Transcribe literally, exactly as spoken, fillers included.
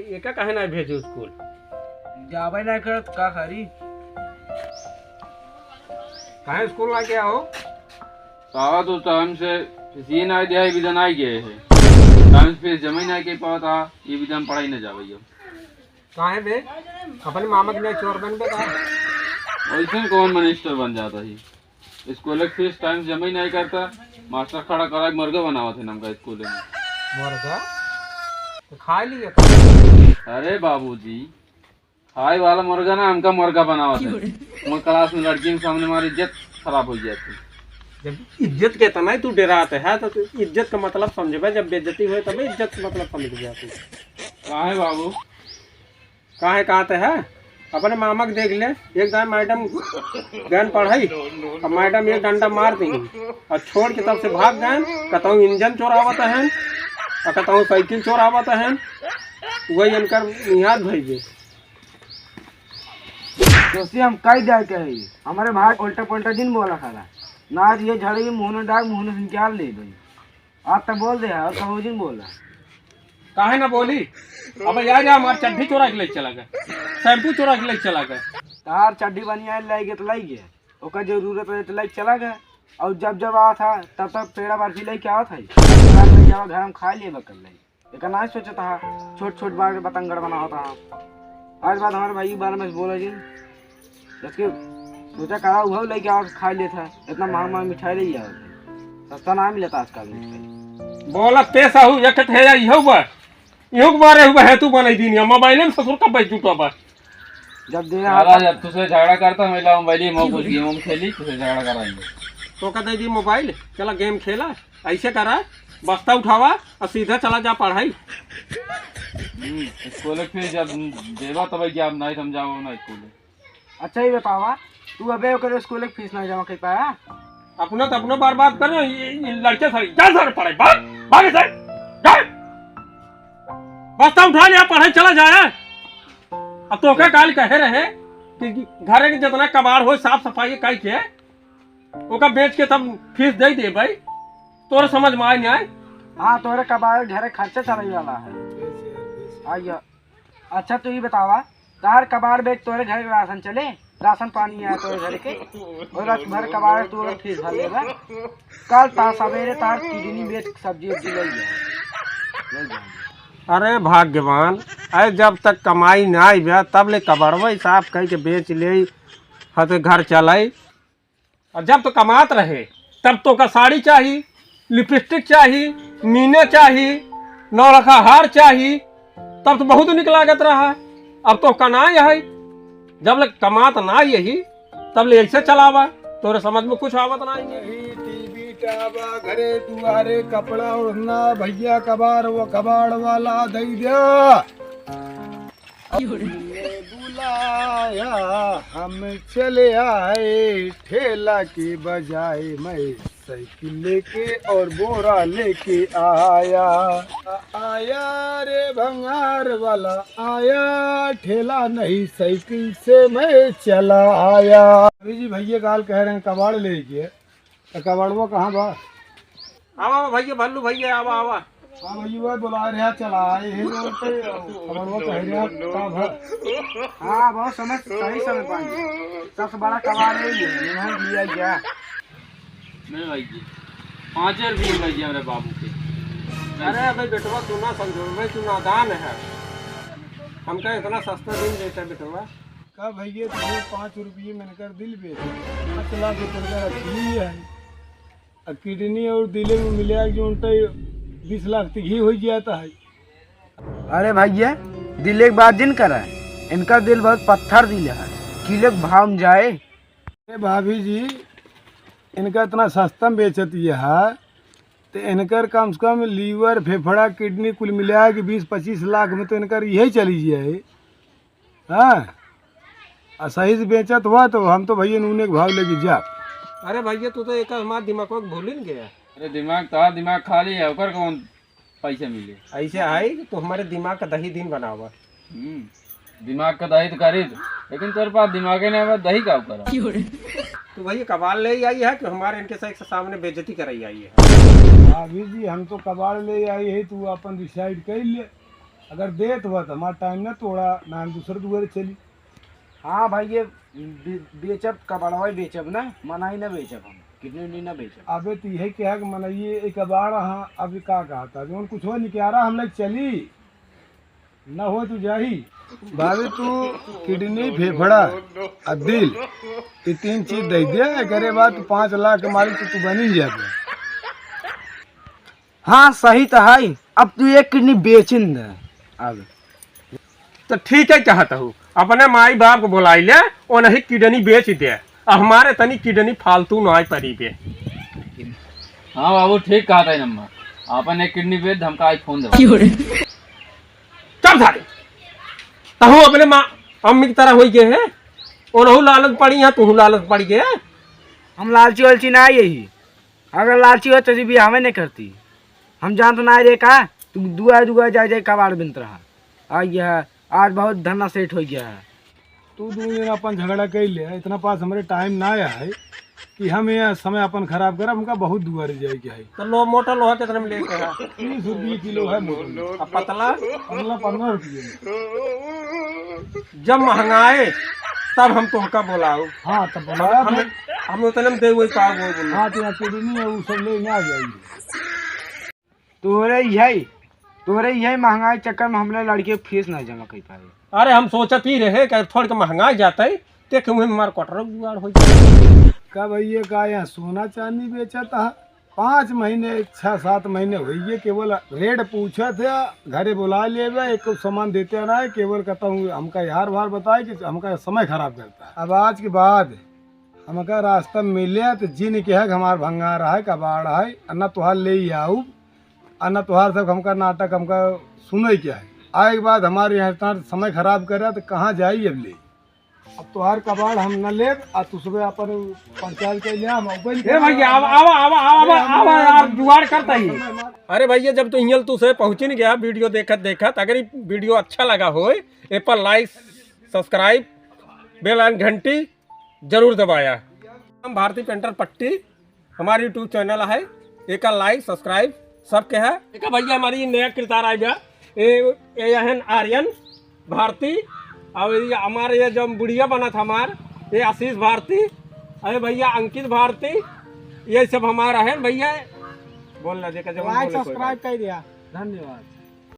एका काहे ना भेजू स्कूल? जाबे ना करत, का करी? काहे स्कूल ना गया हो? पावा तो टाइम से फीस ही ना दिया, ये विधा ना गए है। टाइम से फीस जमा ही ना के पावा था, ये विधा हम पढ़ाई ना जावे हो। काहे बे? अपने मामा के लिए चोर बन बे का? वैसे कौन मिनिस्टर बन जाता है? स्कूल के फीस टाइम से जमा ही नहीं करता, मास्टर खड़ा करा के मुर्गा बनावत है हमका स्कूल में। मुर्गा? तो खा लिया। अरे बाबूजी, खाए वाला मुर्गा ना, हमका मुर्गा बनावत है। हमारे क्लास में लड़कियों के सामने हमारी इज्जत खराब हो जाती। जब इज्जत के इतना ही तू डराते है तो तू इज्जत का मतलब समझबे, जब बेइज्जती होए तब इज्जत का मतलब समझबे तू। काहे बाबू? काहे कहते है? अपने मामा के देख ले, एक दाई मैडम गन पढ़ाई, अब मैडम एक डंडा मार दी और छोड़ के तब से भाग गए। कतहूँ इंजन चोरावत है और कतहूँ साइकिल चोरावत है, वही इनकर निहाद भइगे। दोस्ती हम कई जाए के है, हमारे भाई उल्टा पुल्टा दिन बोला खाला ना, ये झड़े मुँह न डाल, मुँह न निकाल ले भाई। आप तो बोल दे, और कहूँ जिन बोला। काहे ना बोली? अब यार, या हमार चड्ढी चोरा के ले चला गए, शैम्पू चोरा के ले चला गए। तार चड्ढी बनिया लाई गए तो लाई गए, ओकर जरूरत रहे तो लाई चला गए। और जब जब आवा था तब तब पेड़ा बर्फी लेके आवा था, घर में जावा, घर में खा लिए बकल लाई। एक ना सोचता है, छोट छोट बात बतंगड़ बना होता है। आज बात हमारे भाई के बारे में बोला जी, जबकि सोचा कहा हुआ लेके आवा खा लेता है, इतना महंगा महंगा मिठाई ले आवा, सस्ता ना मिलता आजकल मिठाई। बोला पैसा हूँ, एक ठे है, इहो बा, इहो के मारे हुआ है, तू बनाई दीन या मोबाइल में ससुर का बैठ जुटा बा। जब दे रहा साला, जब तुझसे झगड़ा करता, मैं लाऊं मोबाइल, मैं कुछ गेम खेली, तुझसे झगड़ा कराएंगे। तो का दे दी मोबाइल, चला गेम खेला, ऐसे करा, बस्ता उठावा और सीधा चला जा पढ़ाई। हम्म, स्कूल के फीस जब देवा तब क्या, अब नहीं समझाओ ना स्कूल। अच्छा, ये बतावा, तू अबे ओकर स्कूल के फीस नहीं जमा कर पाया? अपना तो अपना बर्बाद कर रहे, ये, ये लड़के सारे, जा सारे पढ़ाई, भाग, भाग इसे, जा। बस्ता उठा लिया, पढ़ाई चला जाए। अब तो ओकर काल कहे रहे कि घर के जितना कबाड़ हो, साफ सफाई कई के, ओका बेच के तब फीस दे दे भाई, तोरे समझ में आए नहीं आए? हाँ, तोरे कबाड़ घरे खर्चा चले वाला है। आइया। अच्छा, तू ही बतावा, तार कबाड़ बेच तोरे घर के राशन चले? राशन पानी आए तोरे घर के? और रात भर कबाड़ तू और फीस भर लेबा। कल ता सवेरे तार किडनी बेच के सब्जी उब्जी ले जा। ले जा। अरे भाग्यवान, अरे जब तक कमाई ना आई बा, तब ले कबाड़वा ही साफ कई के बेच ले, हते घर चलाई। और जब तो कमात रहे, तब तो का साड़ी चाही, लिपस्टिक चाही, मीने चाही, नौलखा हार चाही, तब तो बहुत निक लागत रहा। अब तो का ना यही, जब ले कमात ना यही, तब ले ऐसे चलावा, तोरे समझ में कुछ आवत ना है। नहीं टीवी टावा घरे दुआरे, कपड़ा ओढ़ना भैया कबाड़, वो कबाड़ वाला दई द्या। ने बुलाया, हम चले आए ठेला के बजाय, मैं साइकिल लेके और बोरा लेके आया। आया रे भंगार वाला, आया ठेला नहीं साइकिल से मैं चला आया। अभी जी भैया काल कह रहे हैं कबाड़ लेके, तो कबाड़वा कहाँ बा? आवा, आवा भैया, भल्लू भैया, आवा, आवा। हाँ भैया, वो बुला रहा, चला आए हैं रोड पे, कबाड़वा कह रहा, का भा? हाँ, बहुत समय, सही समय पानी। सबसे बड़ा कबाड़ है ये, यहाँ लिया गया। नहीं भाई जी, पाँचे रुपये भाई जी हमारे बाबू के। अरे भाई बेटवा, तू ना समझो भाई, तू नादान है। हमका इतना सस्ता दिन देता बेटवा। का भैया, तुम्हें पाँच रुपये में इनकर दिल बेच, पाँच लाख रुपये का रखी है। आ किडनी और दिले में मिला के जो उनका बीस लाख तक ही हो जाता है। अरे भैया, दिले के बात जिन करा, इनका दिल बहुत पत्थर दिल है, किलो के भाव में जाए। अरे भाभी जी, इनका इतना सस्ता में बेचत ये है, तो इनकर कम से कम लीवर, फेफड़ा, किडनी कुल मिला के बीस पच्चीस लाख में तो इनकर यही चली जाए। हाँ, आ सही से बेचत हुआ तो हम तो भैया नूने के भाव लेके जा। अरे भैया, तू तो एक हमार दिमाग को भूल ही गया। अरे दिमाग तो, दिमाग खाली है, ओकर कौन पैसे मिले? ऐसे है कि तू हमारे दिमाग का दही दिन बनावा। हम्म, दिमाग का दही तो खरीद, लेकिन तोरे पास दिमाग ही नहीं है, दही का करा? तो भैया कबाड़ ले आई है कि हमारे इनके से सामने बेइज्जती कराई आई है? भाभी जी, हम तो कबाड़ ले आई है, तू अपन डिसाइड कर ले। अगर देत हुआ तो हमार टाइम ना तोड़ा, ना हम दूसरे दुआरे चली। हाँ भाई, ये बे-, बेचब, कबाड़वा बेचब ना, मनई ना बेचब हम, किडनी उडनी ना बेचब। अबे तो यही कहा कि मनई ये एक कबाड़, हाँ, अब ये का कहता, जौन कुछ हो निकारा हम लोग चली, ना हो तू जाही। बाबू तू किडनी, फेफड़ा आ दिल, ये तीन चीज दे दिया, एकरे बाद तू पाँच लाख के मालिक तो तू बनी जाबे। हाँ, सही तो है। अब तू एक किडनी बेचिन दे। अब तो ठीक है, कहत हूँ, अपने माई बाप को बुलाई ले, उन्हीं किडनी बेच दे। अब हमारे तनी किडनी फालतू ना पड़ी बे। हाँ बाबू, ठीक कहत है नम्मा, अपन एक किडनी बेच, हमका आईफोन दे। चुप सारे, तहू अपने माँ अम्मी की तरह होई गए है, उनहू लालच पड़ी है, तू लालच पड़ी गए। हम लालची वालची ना यही, अगर लालची होत तो जी बियाहवे नहीं करती। हम जानत ना रे का, तू दुआ दुआ जाए जाए कबाड़ बिनत रहा। आ गया है, आज बहुत धन्ना सेठ हो गया है। तू दू दिन अपन झगड़ा कर ले, इतना पास हमरे टाइम ना आया है कि हम ये समय अपन खराब करब, हमका बहुत दुआरे जाए के है। तो लो, मोटा लोहा कितने में लेके है? तीस रुपये किलो है मोटा लोहा। अब पतला? पतला पन्द्रह रुपये में। जब महंगाए तब हम तोहका बोलाओ। हाँ, तब बोलाओ। हम, हम उतने में दे वही पाव वो बोलो। हाँ, तो यहाँ किडनी है, वो सब लेने आ जाएंगे। तोहरे यही, तोहरे यही महंगाई चक्कर में हमरे लड़के फीस नहीं जमा कर पाए। अरे हम सोचत ही रहे कि थोड़ के महंगाई जाता है, देखे हुए हमार क्वार्टर जुगाड़ हो जाए। का भैया का यहाँ सोना चांदी बेचत है? पाँच महीने, छः सात महीने हुई है, केवल रेट पूछत है, घरे बुला लेवे, एक सामान देते ना है, केवल कहता हूँ हमका यार बार बताए कि हमका समय खराब करता है। अब आज के बाद हमका रास्ता मिले तो जिन के है कि हमार भंगार है, कबाड़ है, अन्ना तोहार ले ही आऊ, अन्ना तोहार सब हमका नाटक हमका सुने के है। आए के बाद हमारे यहाँ इतना समय खराब करे तो कहाँ जाई अब ले? अब तोहार कबाड़ हम न लेब, आ तू सुबह अपन प्रचार कर लिया, हम अपन ए भैया, आवा, आवा, आवा, आवा, आवा, आवा यार, जुगाड़ करता ही। अरे भैया, जब तो हियल तू से पहुँचिन गया वीडियो देखत देखत, अगर ये वीडियो अच्छा लगा होए, ए पर लाइक, सब्सक्राइब, बेल आइकन घंटी जरूर दबाया। हम भारती पेंटर पट्टी, हमार YouTube चैनल है, एका लाइक, सब्सक्राइब सबके है। एका भैया हमारी नया किरदार आइबा, ए, ए अहन आर्यन भारती, और ये हमारे ये जो बुढ़िया बनत हमार, ये आशीष भारती, अरे भैया अंकित भारती, ये सब हमारा है भैया। बोल ना, जेका जवन लाइक, बोले कोई सब्सक्राइब बात। कर दिया, धन्यवाद।